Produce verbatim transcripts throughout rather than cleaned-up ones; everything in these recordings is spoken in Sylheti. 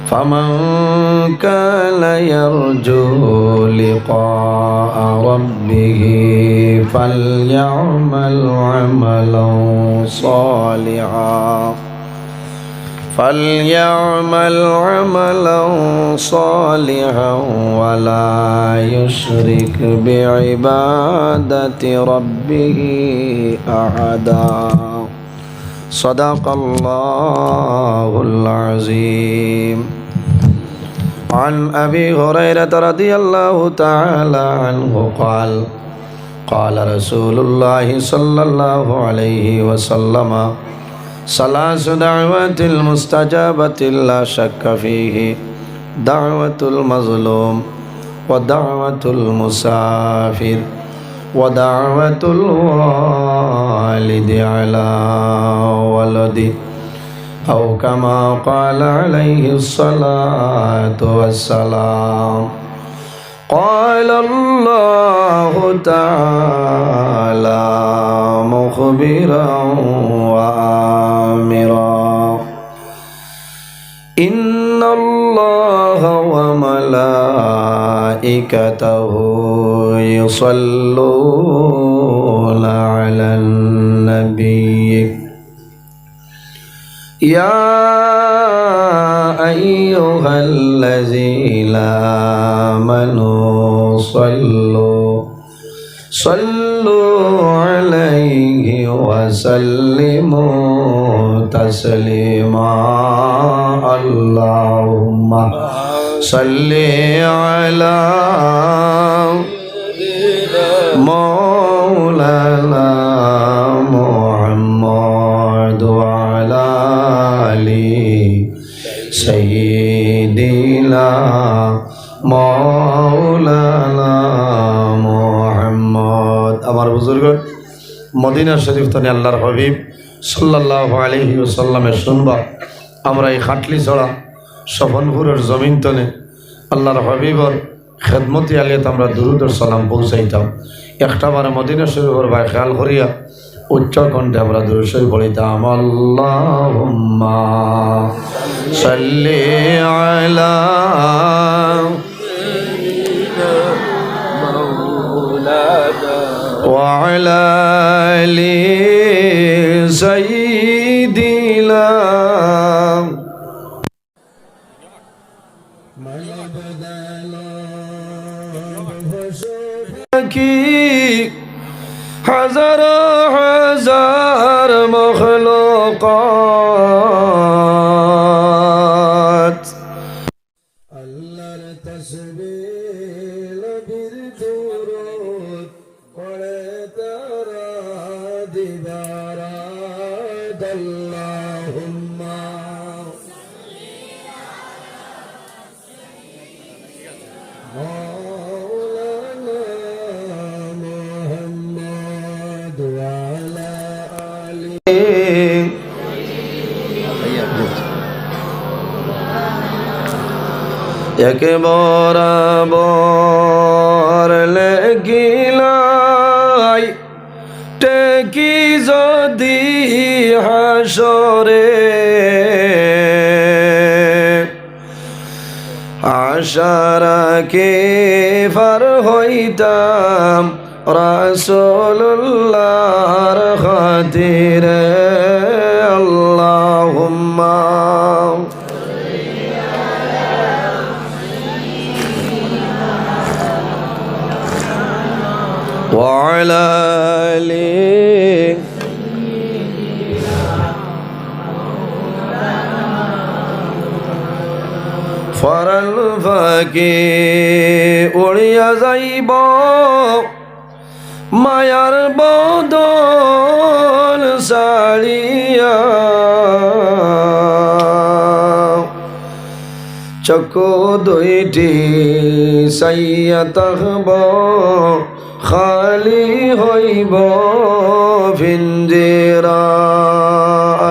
فمن كان يرجو لقاء ربه فليعمل عملا صالحا، فليعمل عملا صالحا ولا يشرك بعبادة ربه أحدا. صدق الله العظيم. عن أبي هريرة رضي الله تعالى عنه قال: قال رسول الله صلى الله عليه وسلم: ثلاث دعوات مستجابة لا شك فيه، دعوة المظلوم، ودعوة المسافر، ودعوة الوالد على ولده، أو كما قال عليه الصلاة والسلام. قال الله تعالى مخبرا وآمرا: إن الله وملائكته يصلون على النبي، يا أيها الذين آمنوا صلوا، صلوا عليه وسلموا تسليما. اللهم صل على مولانا محمد وعلى آل سيدنا مولانا محمد. আমার বুজুর্গ, মদিনা শরীফ তনে আল্লাহর হাবিব সাল্লাল্লাহু আলাইহি ওয়াসাল্লামে শুনবা, আমরা এই খাটলি ছড়া স্বপনপুরের জমিন তনে আল্লাহর হাবিবর খেদমতি আলিয়াত আমরা দুরুদ আর সালাম পৌঁছাইতাম। একটা বার মদিনা শরীফর বায় খেয়াল করিয়া উচ্চ কণ্ঠে আমরা দুরুদ শরীফ পড়িতাম, اللهم صل على وعلى آل سيدنا কি হাজারো হাজার মখলুকাত। আল্লাহর তসবিহ নবীর দুরুদ পড়ে তারা দিবারাত। اللهم مولانا محمد وعلى آله। এক বরাবর লেখিলাই টেকি যদি হাশরে, আশা রাখি পার হইতাম রাসূলুল্লাহর খাতিরে। اللهم وعلى آل পরাণ পাখি উড়িয়া যাইব মায়ার বদন ছাড়িয়া, চক্ষু দুইটি চাইয়া থাকব খালি হইব পিঞ্জিরা।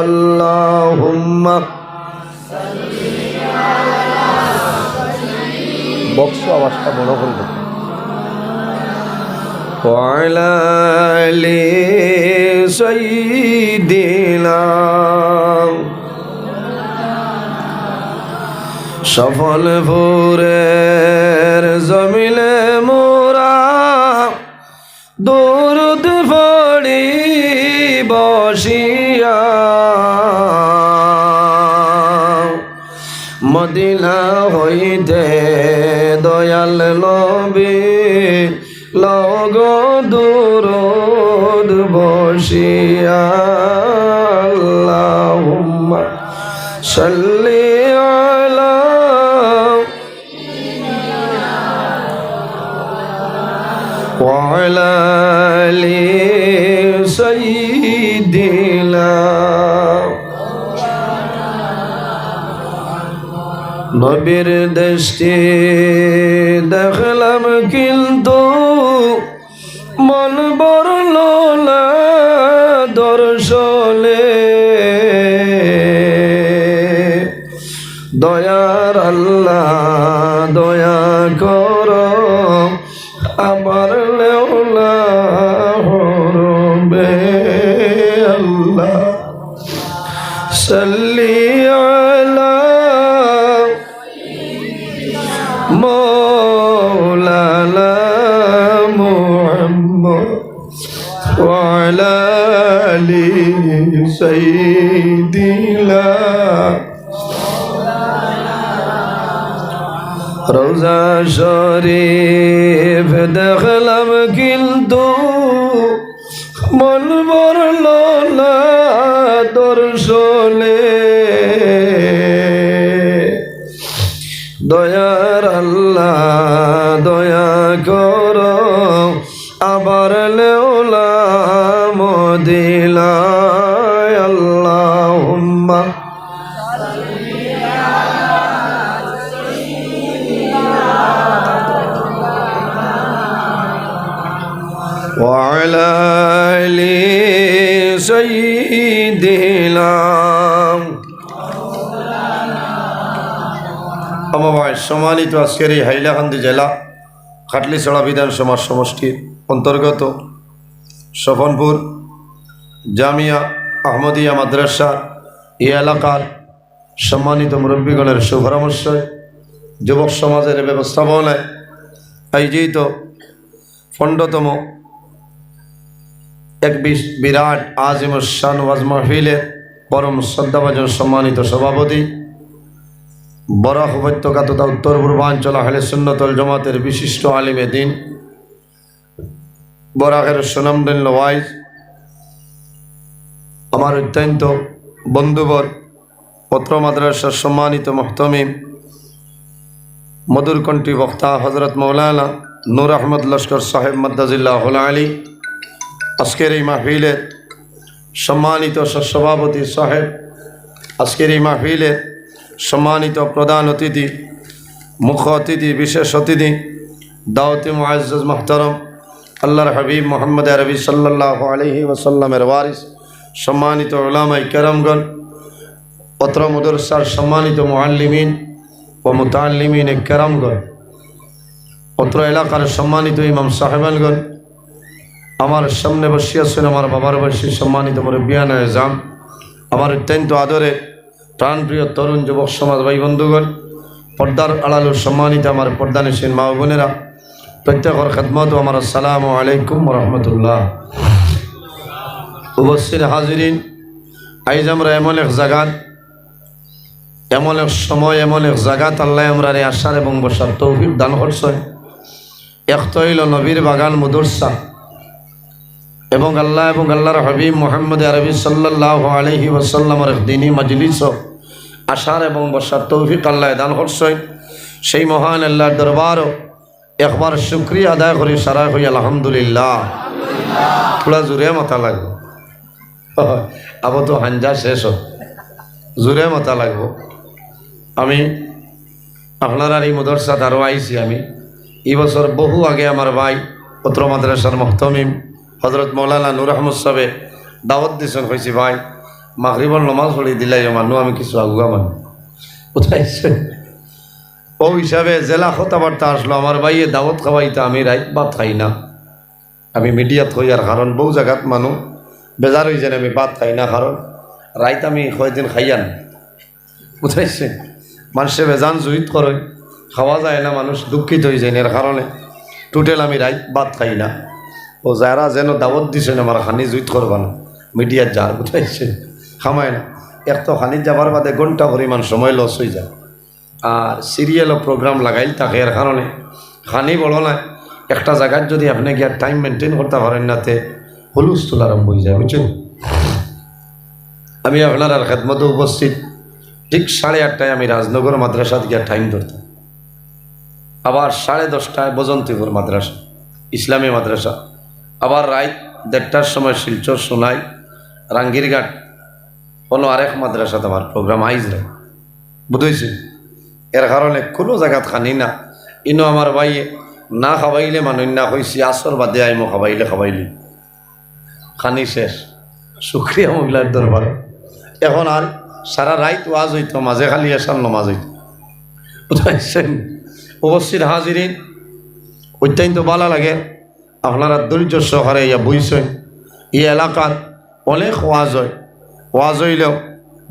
اللهم বক্স আওয়াজটা বড় করব। وعلى آل سيدنا সফলপুরের জমিনে মোরা দুরুদ পড়ি বসিয়া, মদিনা হইতে দয়াল নবী লগ দুরুদ বসিয়া। আল্লাহুম্মা সাল্লি আলা ওয়া আলা আলি সাইয়্যিদিনা। নবীর দেশটি দেখলাম কিন্তু মন ভরল না দর্শনে। দয়ার আল্লাহ দয়া করো, আবার লেওলা হরমে আল্লাহ। সাল্লি আলা মাওলানা মুহাম্মদ ওয়া আলা আলি সাইয়্যিদিনা। রওজা শরীফ দেখলাম কিন্তু মন ভরল না দর্শনে। দয়ার আল্লাহ দয়া করো, আবার লেওলা মদিনায়। আল্লাহুম্মা ওয়া আলা আলি সাইয়্যিদিনা। আমার ভাই, সম্মানিত আজকের এই হাইলাকান্দি জেলা, খাটলিছড়া বিধানসভা সমষ্টির অন্তর্গত স্বপনপুর জামিয়া আহমদিয়া মাদ্রাসা, এই এলাকার সম্মানিত মুরব্বীগণের সুপরামর্শে যুবক সমাজের ব্যবস্থাপনায় আয়োজিত পনেরোতম এক বিশ বিরাট আজিমুস শান ওয়াজ মাহফিলের পরম শ্রদ্ধাভাজন সম্মানিত সভাপতি, বরাক উপত্যকা তথা উত্তর পূর্বাঞ্চল আহলে সুন্নাত ওয়াল জামাতের বিশিষ্ট আলিমে দ্বীন, বরাকের সুনামধন্য ওয়াইজ, আমার অত্যন্ত বন্ধুবর, অত্র মাদ্রাসার সম্মানিত মুহতামিম, মধুর কণ্ঠী বক্তা হযরত মাওলানা নূর আহমদ লস্কর সাহেব মাদ্দাজিল্লাহুল আলী, আজকের এই মাহফিলের সম্মানিত সভাপতি সাহেব, আজকের এই মাহফিলের সম্মানিত প্রধান অতিথি, মুখ্য অতিথি, বিশেষ অতিথি, দাওয়াতি মুআজ্জাজ মুহতারাম, আল্লাহর হাবিব মুহাম্মদ আরবি সাল্লাল্লাহু আলাইহি ওয়াসাল্লামের ওয়ারিস, সম্মানিত উলামায়ে কেরামগণ, অত্র মাদ্রাসার সম্মানিত মুআল্লিমিন ও মুতাআল্লিমিনে কেরামগণ, অত্র এলাকার সম্মানিত ইমাম সাহেবানগণ, আমার সামনে বসিয়া আছেন আমার বাবার বয়সী সম্মানিত মুরব্বিয়ানে এজাম, আমার অত্যন্ত আদরে প্রাণপ্রিয় তরুণ যুবক সমাজ ভাই বন্ধুগণ, পর্দার আড়ালো সম্মানিত আমার পর্দানিশীন মা ও বোনেরা, প্রত্যেকের খেদমত ও আমার আসসালামু আলাইকুম ওয়া রাহমাতুল্লাহ। উপস্থিত হাজিরিন, আইজ আমরা এমন এক জাগাত, এমন এক সময়, এমন এক জাগাত আল্লাহ আমরারে আসার এবং বসার তৌফিক দান করছেন। এক তো হইল নবীর বাগান মাদ্রাসা এবং আল্লাহ এবং আল্লাহর হাবিব মুহাম্মদ আরবি সাল্লাল্লাহু আলাইহি ওয়াসাল্লামর এক দিনী মজলিসও আসার এবং বসার তৌফিক আল্লাহ দান করছেন। সেই মহান আল্লাহর দরবারও একবার শুকরিয়া আদায় করি, সারা কই আলহামদুলিল্লাহ। থুড়া জোরে মাতা লাগবো, আবার তো হাঞ্জা শেষ হোক, জোরে মাতা লাগবো। আমি আপনারার এই মাদ্রাসাত আরও আইছি আমি। এই বছর বহু আগে আমার ভাই অত্র মাদ্রাসার মুহতামিম হযরত মাওলানা নূর আহমদ সাহেবে দাওয়াত দিছেন, কইছি, "ভাই, মাগরিবর নমাজ পড়ি দিলাই, মানু আমি কিছু আগুয়া মানু।" বুঝাইছে? ও হিসাবে জেলা কথাবার্তা আসলো, আমার ভাইয়ে দাওয়াত খাওয়াইতা, আমি রাইত ভাত খাই না। আমি মিডিয়াত কইয়ার কারণ বহু জাগাত মানু বেজার হয়ে যান, আমি ভাত খাই না, কারণ রাইত আমি কয়দিন খাইয়া না। বুঝাইছে? মানষে বেজান জুইত করইন, খাওয়া যায় না, মানুষ দুঃখিত অইযাইন। এর কারণে টোটাল আমি রাইত ভাত খাই না। ও যারা যেন দাওয়াত দিছইন আমার খানি জুইত করবা না, মিডিয়ার যার বুঝাইছে, খামায় না। এক তো খানিত যাবার বাদে ঘন্টা পরিমাণ সময় লস অইযায়, আর সিরিয়ালও প্রোগ্রাম লাগাইল থাকে, এর কারণে খানি বড় না, একটা জাগাত যদি আপনে গিয়া টাইম মেইনটেইন করতা পারইন না, তে হুলস্থুল আরম্ভ অইযায়, বুঝছইন? আমি আপনারার খেদমতো উপস্থিত ঠিক সাড়ে আটটায় আমি রাজনগর মাদ্রাসাত গিয়া টাইম ধরতাম, আবার সাড়ে দশটায় বজন্তিপুর মাদ্রাসা, ইসলামী মাদ্রাসা, আবার রাইত দেড়টার সময় শিলচর, সোনাই, রাঙ্গিরঘাট, অনো আরেক মাদ্রাসাত আমার প্রোগ্রাম আইজ রাইত, বুঝাইছি? এর কারণে কুনু জাগাত খানি না। ইনো আমার ভাইয়ে না খাবাইলে মানইন না, কইছি আসর বাদে আইমু, খাবাইলে খাবাইলে। খানি শেষ, শুকরিয়া মৌলার দরবারে। এখন আর সারা রাইত ওয়াজ অইতো, মাঝে খালি এশার নমাজ অইতো, বুঝাইছেন? উপস্থিত হাজিরিন, অত্যন্ত ভালা লাগে আপনারা ধৈর্য সহকারে ইয়া বইছইন। এই এলাকার অনেক ওয়াজ অয়, ওয়াজ অইলেও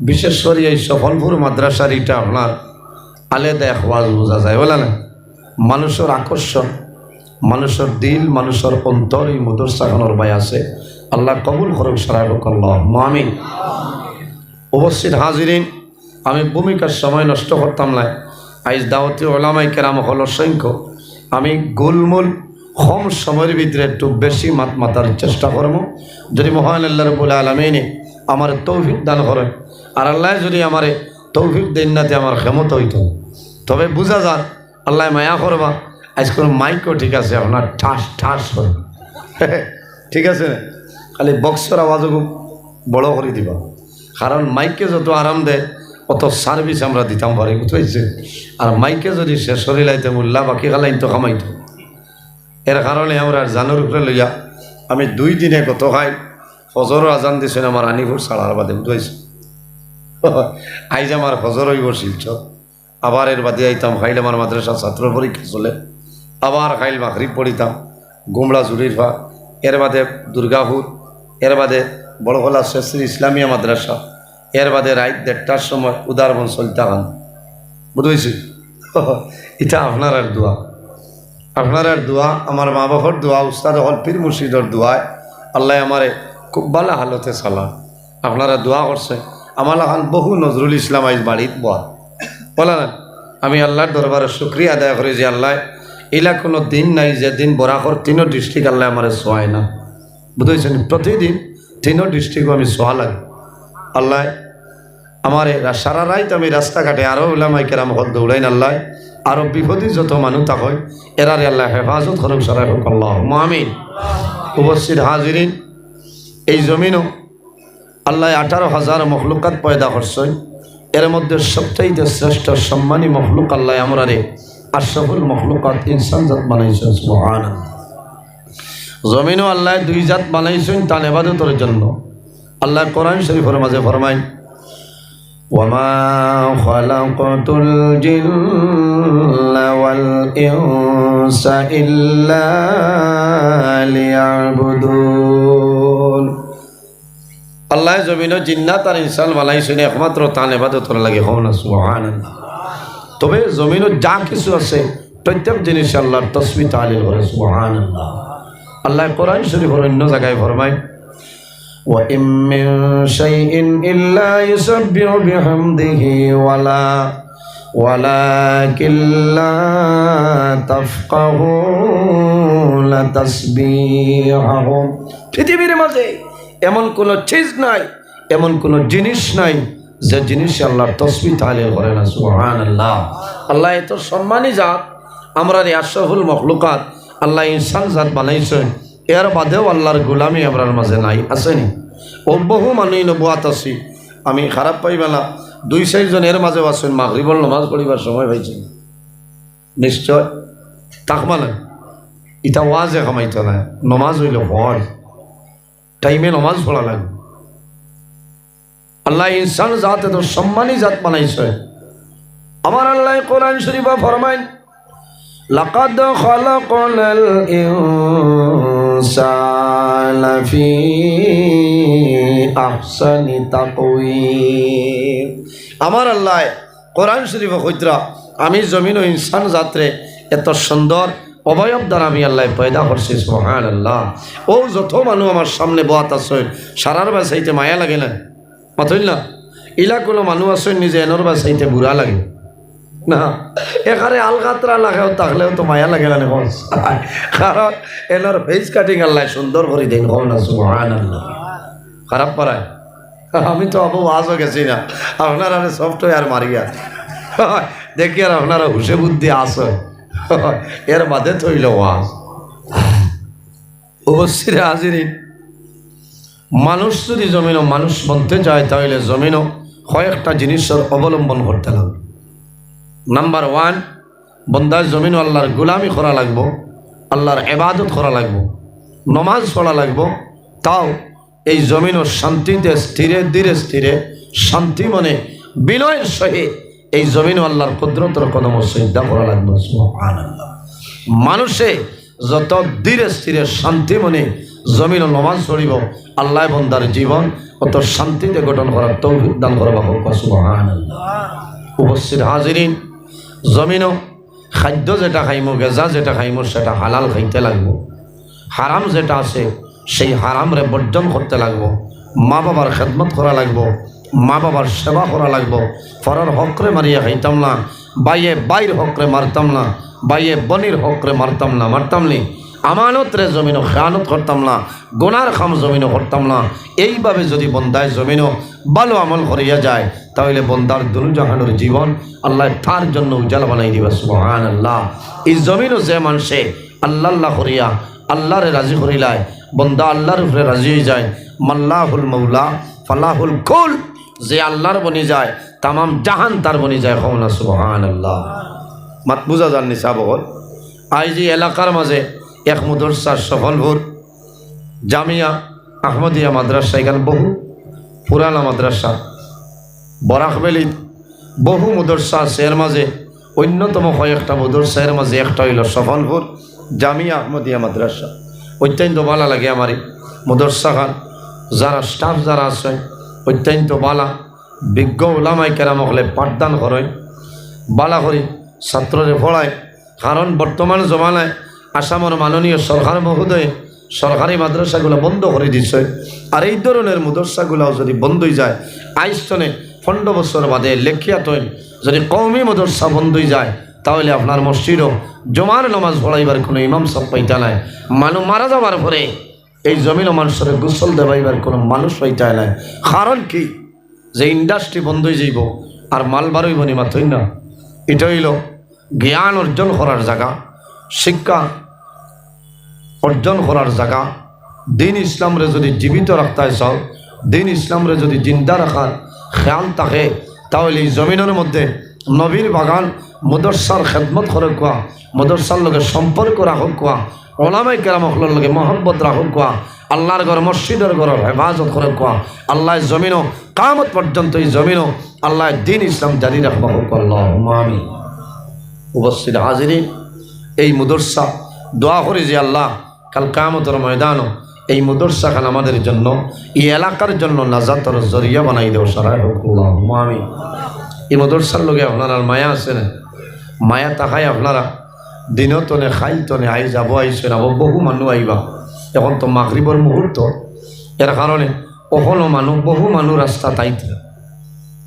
বিশেষ করি এই সফলপুর মাদ্রাসার ইটা আপনার আলাদা এক ওয়াজ বুঝা যায়, বুঝলা না? মানুষর আকর্ষণ, মানুষর দিল, মানুষর অন্তর এই মাদ্রাসাখানর বায় আছে। আল্লায় কবুল করুক, সারা হোক, আল্লাহুম্মা আমিন। উপস্থিত হাজিরিন, আমি ভূমিকার সময় নষ্ট করতাম নায়। আইজ দাওয়াতি ওলামায়ে কেরাম অকলর সংখ্যা, আমি গুলমুল কম সময়র ভিতরে একটু বেশি মাত মাতার চেষ্টা করমু। যদি মহান আল্লাহ রাব্বুল আলামিনে আমারে তৌফিক দান করইন, আর আল্লায় যদি আমারে তৌফিক দেইন না, তে আমার ক্ষমতা অইতো না। তবে বুঝা যার আল্লায় মায়া করবা, আইজকুর মাইকও ঠিক আছে, আপনার ঠাস ঠাস করে, ঠিক আছে না? খালি বক্সর আওয়াজও খুব বড় করি দিবা, কারণ মাইকে যত আরাম দেয়, অত সার্ভিস আমরা দিতাম পারি, বুঝতে পারছি? আর মাইকে যদি শেষ করি লাইতে মোল্লা, বাকি খালাইন তো কামাইতো। এর কারণে আমরা জানোর উপরে লইয়া আমি দুই দিনে গত খাই ফজরর আজান দিছইন আমার আনিপুর ছাড়ার বাদে, বুঝতে পারছি? আইজ আমার ফজর অইবো শিলচর, আবার এর বাদে আইতাম, কাইল আমার মাদ্রাসা ছাত্র পরীক্ষা চলে, আবার কাইল মাগরিব পড়িতাম গুমড়া জুরিরফা, এর বাদে দুর্গাপুর, এর বাদে বড়খলা শেষশ্রী ইসলামিয়া মাদ্রাসা, এর বাদে রাইত দেড়টার সময় উদারবন সলতাখান। বুঝতে পারছি? ইটা আপনারার দোয়া, আপনারার দোয়া, আমার মা বাপর দোয়া, উস্তাদ অকল পীর মুর্শিদর দোয়ায় আল্লায় আমারে খুব ভালা হালতে চালা। আপনারা দোয়া করছে, আমার লাখান বহু নজরুল ইসলাম আইজ বাড়িত বওয়া, বুঝলা না? আমি আল্লাহর দরবারে শুকরিয়া আদায় করি যে আল্লায় ইলা কুনু দিন নাই যে দিন বরাকর তিনো ডিস্ট্রিক্ট আল্লায় আমারে ছোয়ায় না, বুঝতে পারছেন? প্রতিদিন তিনো ডিস্ট্রিক্টও আমি ছোয়া লাগে। আল্লায় আমারে রা-, সারা রাইত আমি রাস্তাঘাটে আরো উলামায়ে কেরাম অকল দৌড়াইন, আল্লায় আরো বিপদী যত মানুষ থাকইন, এরারে আল্লায় হেফাজত করুক, সারা হোক, আল্লাহুম্মা আমিন। উপস্থিত হাজিরিন, এই জমিনও আল্লায় আঠারো হাজার মখলুকাত পয়দা করছইন, এর মধ্যে সবচাইতে শ্রেষ্ঠ সম্মানী মখলুক আল্লায় আমরারে আশরাফুল মখলুকাত ইনসান জাত বানাইছইন। সুবহানাল্লাহ। জমিনও আল্লায় দুই জাত বানাইছইন তান ইবাদতর জন্য। আল্লায় কোরআন শরীফর মাঝে ফরমাইন, "ওয়া মা খালাকতুল জিন্না ওয়াল ইনসা ইল্লা লিয়াবুদুন।" আল্লায় জমিনও জিন্নাত আর ইনসান বানাইছইন একমাত্র তান ইবাদতর লাগি, কও না সুবহানাল্লাহ। তবে জমিনও যা কিছু আছে প্রত্যেক জিনিসে আল্লাহর তসবিহ তাহলিল করে, সুবহানাল্লাহ। আল্লায় কোরআন শরীফর অন্য জাগায় ফরমাইন, "ওয়া ইম মিন শাইইন ইল্লা ইউসাব্বিহু বিহামদিহি ওয়ালা-, ওয়ালাকিন লা তাফকাহুনা তাসবিহাহুম।" পৃথিবীর মাঝে এমন কোনো চিজ নাই, এমন কোনো জিনিস নাই যে জিনিসে আল্লাহর তসবিহ তাহলিল করে না। সুবহানাল্লাহ। আল্লায় এত সম্মানী জাত, আমরারে আশরাফুল মখলুকাত, আল্লায় ইনসান জাত বানাইছইন, এর বাদেও আল্লাহর গোলামি আমরার মাঝে নাই, আছে নি? ও বহু মানুষ নবুয়াত আছি, আমি খারাপ পাইবা না, দুই চাইরজন এর মাঝেও আছইন, মাগরিবর নমাজ পড়িবার সময় পাইছইন, নিশ্চয় থাকবা না। ইটা ওয়াজে কামাইতো না, নমাজ অইলো ফরজ, টাইমে নমাজ পড়া লাগে। আল্লায় ইনসান জাত এত সম্মানী জাত বানাইছইন। আমার আল্লায় কোরআন শরীফো ফরমাইন, "লাকাদ খালাকনাল ইনসানা ফি আহসানি তাকওয়িম।" আমার আল্লায় কোরআন শরীফো কইতরা, "আমি জমিনো ইনসান জাতরে এত সুন্দর অবয়ব দ্বারা আমি আল্লায় পয়দা করছি।" সুবহানাল্লাহ। অউ যত মানুষ আমার সামনে বওয়াত আছইন, সারার বায় চাইতে মায়া লাগে না? মাতইন না? ইলা কুনু মানুষ আছইন নি যে এনর বায় চাইতে বুড়া লাগে? না, এখানে আলকাতরা লাগেও থাকলেও তো মায়া লাগে না নি কও? কারণ এনর face cutting আল্লায় সুন্দর করি দেইন, কও না সুবহানাল্লাহ। খারাপ পারায়? আমি তো আবু ওয়াজও গেছি না, আপনারারে software মারিয়া দেখি আর আপনারা হুশে বুদ্ধি আছে, এর বাদে তো অইলো ওয়াজ। উপস্থিত হাজিরিন, মানুষ যদি জমিনো মানুষ বনতে চায়, তাহলে জমিনো কয়েকটা জিনিসর অবলম্বন করতে লাগবো। নাম্বার ওয়ান, বন্দায় জমিনো আল্লাহর গোলামি করা লাগবো, আল্লাহর ইবাদত করা লাগবো, নমাজ পড়া লাগবো। তাও এই জমিনো শান্তিতে স্থিরে ধীরে স্থিরে শান্তি মনে বিনয়ের সহিত এই জমিনো আল্লাহর কুদরতর কদমো সিজদা করা লাগবো। সুবহানাল্লাহ। মানুষে যত ধীরে স্থিরে শান্তি মনে জমিনো নমাজ পড়িবো, আল্লায় বন্দার জীবন অত শান্তিতে গঠন করার তৌফিক দান করবা, কউক্কা সুবহানাল্লাহ। উপস্থিত হাজিরিন, জমিনো খাদ্য যেটা খাইমু, গেজা যেটা খাইমু, সেটা হালাল খাইতে লাগবো। হারাম যেটা আছে, সেই হারামরে বর্জন করতে লাগবো। মা বাবার খেদমত করা লাগবো, মা বাবার সেবা করা লাগবো। পরর হকরে মারিয়া খাইতাম না, ভাইয়ে ভাইর হকরে মারতাম না, ভাইয়ে বনির হকরে মারতাম না, মারতাম নি। আমানতরে জমিনো খেয়ানত করতাম না, গুনার কাম জমিনো করতাম না। এইভাবে যদি বন্দায় জমিনো ভালো আমল করিয়া যায়, তাহলে বন্দার দুনু জাহানোর জীবন আল্লায় তার জন্য উজালা বানাই দিবা। সুবহানাল্লাহ। এই জমিনো যে মানষে আল্লাহ আল্লাহ করিয়া আল্লাহরে রাজি করিলায়, বন্দা আল্লাহর উপরে রাজি অই যায়, মাল্লাহুল মাওলা ফালাহুল কুল, যে আল্লাহর বনি যায়, তামাম জাহান তার বনি যায়। কও না সুবহানাল্লাহ। মাত বুঝা যার নি সাব অকল? আইজ ই এলাকার মাঝে এক মাদ্রাসা, সফলপুর জামিয়া আহমদিয়া মাদ্রাসা, ইখান বহু পুরানা মাদ্রাসা। বরাকভ্যালিত বহু মাদ্রাসা আছে, এর মাঝে অন্যতম কয়েকটা মাদ্রাসা, এর মাঝে একটা অইলো সফলপুর জামিয়া আহমদিয়া মাদ্রাসা। অত্যন্ত ভালা লাগে আমার ই মাদ্রাসাখান, যারা staff যারা আছে অত্যন্ত ভালা, বিজ্ঞ উলামায়ে কেরাম অকলে পাঠদান করইন, ভালা করি ছাত্ররে পড়ায়। কারণ বর্তমান জমানায় আসামর মাননীয় সরকার মহোদয়ে সরকারি মাদ্রাসাগুলা বন্ধ করি দিছে। আর এই ধরনের মাদ্রাসাগুলাও যদি বন্ধ অই যায়, আইজ থনে পনরো বছর বাদে লেখিয়া থইন যদি কওমি মাদ্রাসা বন্ধ অই যায়, তাহলে আপনার মসজিদও জুমার নামাজ পড়াইবার কুনু ইমাম সাব পাইতা নায়। মানুষ মারা যাওয়ার পরে এই জমিনো মানষরে গোসল দেবাইবার কুনু মানুষ পাইতা নায়। কারণ কি? যে industry বন্ধ অই যাইবো আর মাল বার অইবো নি, মাতইন না? ইটা অইলো জ্ঞান অর্জন করার জাগা, শিক্ষা অর্জন করার জাগা। দ্বীন ইসলামরে যদি জীবিত রাখতায় চাও, দ্বীন ইসলামরে যদি জিন্দা রাখার খেয়াল থাকে, তাহলে ই জমিনর মধ্যে নবীর বাগান মাদ্রাসার খেদমত করউক্কা, মাদ্রাসার লগে সম্পর্ক রাখউক্কা, ওলামায়ে কেরাম অকলর লগে মহব্বত রাখউক্কা, আল্লাহর ঘর মসজিদর ঘরর হেফাজত করউক্কা, আল্লায় জমিনো কিয়ামত পর্যন্ত ই জমিনো আল্লায় দ্বীন ইসলাম জারি রাখবা, কউক্কা আল্লাহুম্মা আমিন। উপস্থিত হাজিরিন, এই মাদ্রাসা দোয়া করি যে আল্লাহ কাল কিয়ামতর ময়দানো এই মাদ্রাসাখান আমাদের জন্য, ই এলাকার জন্য নাজাতর জরিয়া বানাই দেও, সারায় কউক্কা আল্লাহুম্মা আমিন। ই মাদ্রাসার লগে আপনারার মায়া আছে না? মায়া থাকায় আপনারা দিনো থনে, কাইল থনে, আইজ আবো আইছইন, আবো বহু মানুষ আইবা। এখন তো মাগরিবর মুহূর্ত, এর কারণে অখনো মানুষ, বহু মানুষ রাস্তাত আইতরা।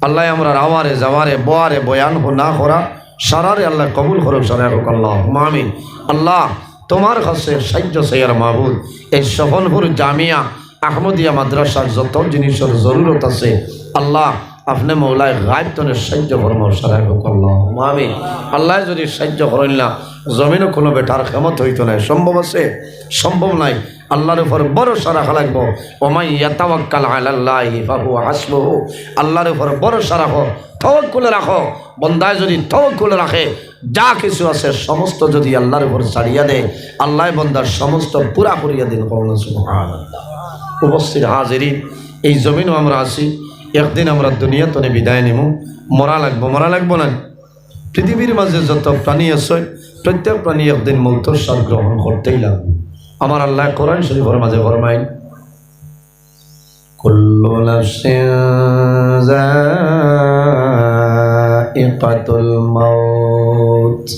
আল্লায় আমরার আওয়ারে, যাওয়ারে, বওয়ারে, বয়ান হুনা করা, সারারে আল্লায় কবুল করউক, সারায় কউক্কা আল্লাহুম্মা আমিন। আল্লাহ, তুমার কাছে সাইয্য চাইয়ার মাবুদ, এই সফলপুর জামিয়া আহমদিয়া মাদ্রাসার যত জিনিসর জরুরত আছে, আল্লাহ, আপনে মওলায় গায়ব থনে সাইয্য ফরমাও, সারায় কউক্কা আল্লাহুম্মা আমিন। আল্লায় যদি সাইয্য করইন না, জমিনো কুনু বেটার খেমত অইতো নায়। সম্ভব আছে? সম্ভব নায়। আল্লাহর উপর ভরসা রাখা লাগবো। ওমান ইয়াতাওয়াক্কাল আলাল্লাহি ফাহুয়া হাসবুহু। আল্লাহর উপর ভরসা রাখো, তাওয়াক্কুল রাখো। বন্দায় যদি তাওয়াক্কুল রাখে, যা কিছু আছে সমস্ত যদি আল্লাহর উপর ছাড়িয়া দেয়, আল্লায় বন্দার সমস্ত পুরা করিয়া দেইন। কও না সুবহানাল্লাহ। উপস্থিত হাজিরিন, এই জমিনো আমরা আছি, একদিন আমরা দুনিয়া থনে বিদায় নিমু, মরা লাগবো, মরা লাগবো না? পৃথিবীর মাঝে যত প্রাণী আছে, প্রত্যেক প্রাণী একদিন মৌতর স্বাদ গ্রহণ করতেই লাগবে। আমার আল্লায় কোরআন শরীফর মাঝে ফরমাইন, "কুল্লু নাফসিন যায়িকাতুল যায়িকাতুল মাউত।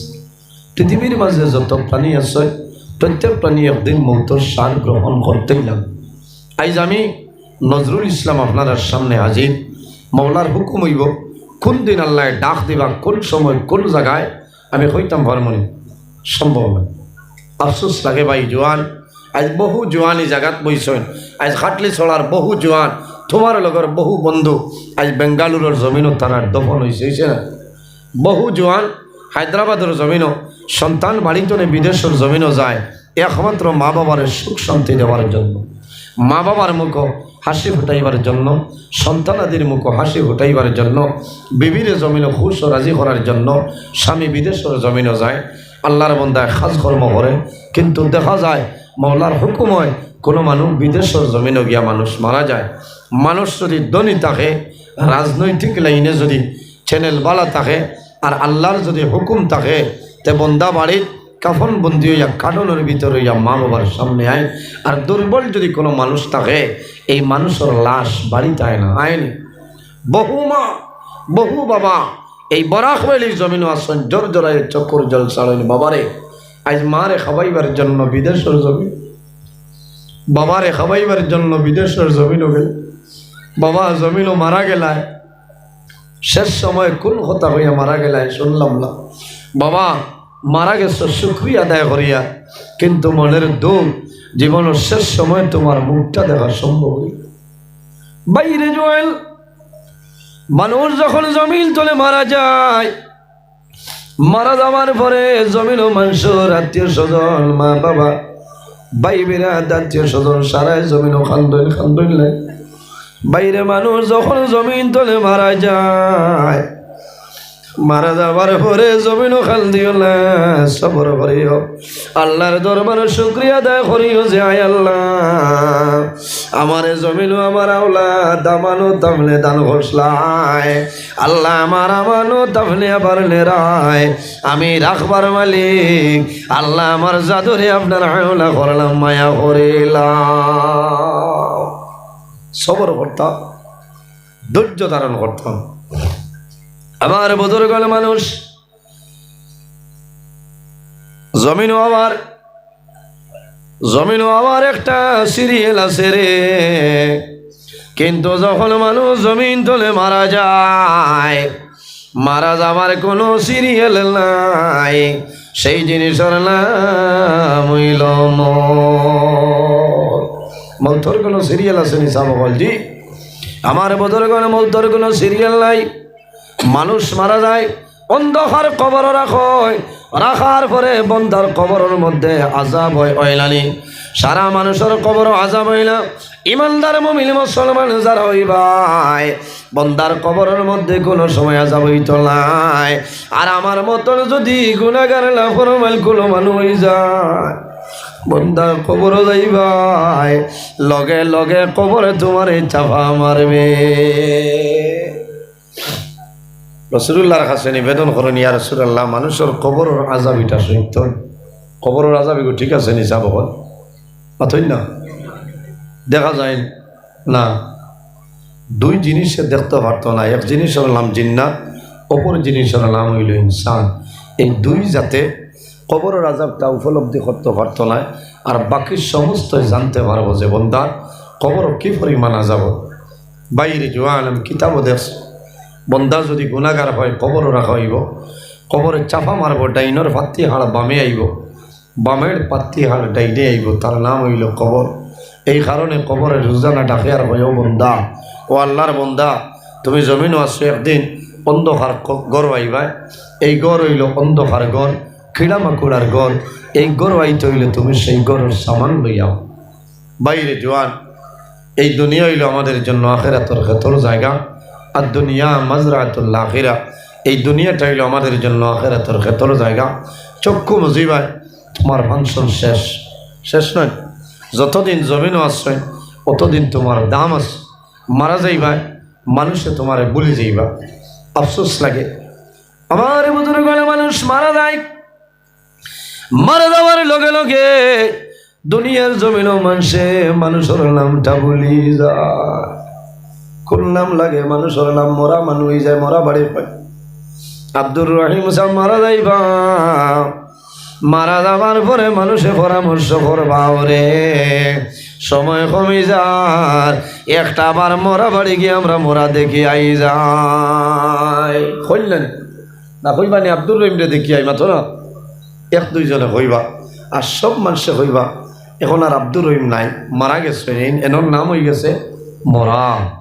পৃথিবীর মাঝে যত প্রাণী আছে, প্রত্যেক প্রাণী একদিন মৌতর স্বাদ গ্রহণ করতেই লাগে। আইজ আমি নজরুল ইসলাম আপনারার সামনে হাজির। মৌলার হুকুম অইবো, কোন দিন আল্লায় ডাক দিবা, কোন সময়, কোন জাগায়, আমি কইতাম পারমু নি, সম্ভব নায়। আফসোস লাগে ভাই জোয়ান, আইজ বহু জোয়ান ই জাগাত বইছইন, আইজ খাটলি ছড়ার বহু জোয়ান, তুমার লগর বহু বন্ধু আইজ বেঙ্গালুরুর জমিনো তারার দফন অইছে, অইছে না? বহু জোয়ান হায়দ্রাবাদর জমিনো সন্তান বাড়ি থনে বিদেশর জমিনো যায়, একমাত্র মা বাবারে সুখ শান্তি দেওয়ার জন্য, মা বাবার মুখো হাসি ফুটাইবার জন্য, সন্তানাদির মুখো হাসি ফুটাইবার জন্য, বিবিরে জমিনো খুশ ও রাজি করার জন্য স্বামী বিদেশর জমিনো যায়। আল্লার বন্দায় কাজ কর্ম করে, কিন্তু দেখা যায় মৌলার হুকুম অয় কোনো মানুষ বিদেশর জমিনো গিয়া মানুষ মারা যায়। মানুষ যদি ধনী থাকে, রাজনৈতিক লাইনে যদি channel বালা থাকে, আর আল্লার যদি হুকুম থাকে, তে বন্দা বাড়িত কাফন বন্দি অইয়া কাটনর ভিতরে অইয়া মা বাবার সামনে আয়। আর দুর্বল যদি কোনো মানুষ থাকে, এই মানুষর লাশ বাড়িত আয় না, আয় নি। বহু মা, বহু বাবা এই বরাক ভ্যালির জমিনো আছইন, জোর জোরায় চক্ষুর জল ছাড়ইন। বাবারে, আইজ মারে খাবাইবার জন্য বিদেশর জমিন, বাবারে খাবাইবার জন্য বিদেশর জমিনো গেল, বাবা জমিনো মারা গেলায়, শেষ সময় কোন কথা কইয়া মারা গেলায় শুনলাম না। বাবা মারা গেছো শুকরিয়া আদায় করিয়া, কিন্তু মনের দুঃখ, জীবনর শেষ সময় তুমার মুখটা দেখা সম্ভব অইল না। বাইরে জোয়ান, মানুষ যখন জমিন তলে মারা যায়, মারা যাওয়ার পরে জমিনো মানষর আত্মীয় স্বজন, মা বাবা, ভাই বেরাত, আত্মীয় স্বজন সারায় জমিনো কান্দইন, কান্দইন লাই। বাইরে মানুষ যখন জমিন তলে মারা যায়, মারা যাওয়ার পরে জমিনো কান্দিও না, সবর করিও। আল্লার দরবারো শুকরিয়া আদায় করিও যে, "আয় আল্লা, আমারে জমিনো আমার আওলাদ আমানত আপনে দান করছলায়। আল্লা, আমার আমানত আপনে আবার নেরায়। আমি রাখবার মালিক। আল্লা, আমার জাদুরে আপনার হাওলা করলাম, মায়া করিলাও।" সবর করতাম, ধৈর্য ধারণ করতাম। আমার বুজুর্গ মানুষ, জমিনো আবার, জমিনো আবার একটা serial আছে রে, কিন্তু যখন মানুষ জমিন তলে মারা যায়, মারা যাবার কোনো serial নাই, সেই জিনিসর নাম অইল মউত। মউতর কোনো serial আছে নি সাব অকল? জি, আমার বুজুর্গ, মউতর কোনো serial নাই। মানুষ মারা যায়, অন্ধকার কবরো রাখা অয়, রাখার পরে বন্দার কবরর মধ্যে আজাব অয়, অইলানি। সারা মানুষর কবরো আজাব অইলা, ইমানদার মুমিন মুসলমান যারা অইবায়, বন্দার কবরর মধ্যে কোনো সময় আজাব অইতো নায়। আর আমার মতন যদি গুনাগার লাফরমান কোনো মানুষ অইযায়, বন্দার কবরো যাইবায়, লগে লগে কবরে তুমারে চাপা মারবে। রাসুলুল্লাহর কাছে নিবেদন করইন, "ইয়া রাসুলাল্লাহ, মানুষর কবরর আজাব ইটা সইতো নি? কবরর আজাব ইগু ঠিক আছে নি সাব অকল?" মাতইন না, দেখা যায় না। দুই জিনিসে দেখতো পারতো না, এক জিনিসর নাম জিন্নাত, অপর জিনিসর নাম অইল ইনসান। এই দুই জাতে কবরর আজাবটা উপলব্ধি করতো পারতো নায়, আর বাকি সমস্ত জানতে পারবো যে বন্দার কবরো কি পরিমাণ আজাব। বাইরে জোয়ান, আমি কিতাবো দেখছি, বন্দা যদি গুনাগার অয়, কবরো রাখা অইবো, কবরে চাপা মারবো, ডাইনর পাত্তি হাড় বামে আইবো, বামের পাত্তি হাড় ডাইনে আইবো, তার নাম অইল কবর। এই কারণে কবরে রোজানা ডাকে আর কয়, "ও বন্দা, ও আল্লার বন্দা, তুমি জমিনো আছো, একদিন অন্ধকার ক-, ঘরো আইবায়।" এই ঘর অইল অন্ধকার ঘর, কিড়া মাকুড়ার ঘর। এই ঘরো আইতে অইলে তুমি সেই ঘরর সামান লইয়া আও। বাইরে জোয়ান, এই দুনিয়া অইল আমাদের জন্য আখেরাতর খেতর জায়গা, আর দুনিয়া মাজরাতুল আখিরা। এই দুনিয়াটা অইল আমাদের জন্য আখেরাতর খেতর জায়গা। চক্ষু মুজিবায় তুমার function শেষ, শেষ নায়। যতদিন জমিনো আছো, অতদিন তুমার দাম আছে। মারা যাইবায়, মানুষে তুমারে ভুলি যাইবা। আফসোস লাগে। আমার বুজুর্গ অকল, মানুষ মারা যায়, মারা যাওয়ার লগে লগে দুনিয়ার জমিনো মানষে মানুষর নামটা ভুলি যায়। কোন নাম লাগে মানুষর নাম? মরা মানুষ অইযায়, মরা বাড়ি পায়। আব্দুর রহিম সাব মারা যাইবা, মারা যাবার পরে মানুষে পরামর্শ করবা, "ওরে, সময় কমি যার, একটা বার মরা বাড়ি গিয়া আমরা মরা দেখি আই যাই।" কইলা নি? না কইবা নি, "আব্দুর রহিমরে দেখি আই", মাতো না? এক দুইজনে কইবা, আর সব মানষে কইবা, "এখন আর আব্দুর রহিম নাই, মারা গেছে, এনর নাম অইগেছে মরা।"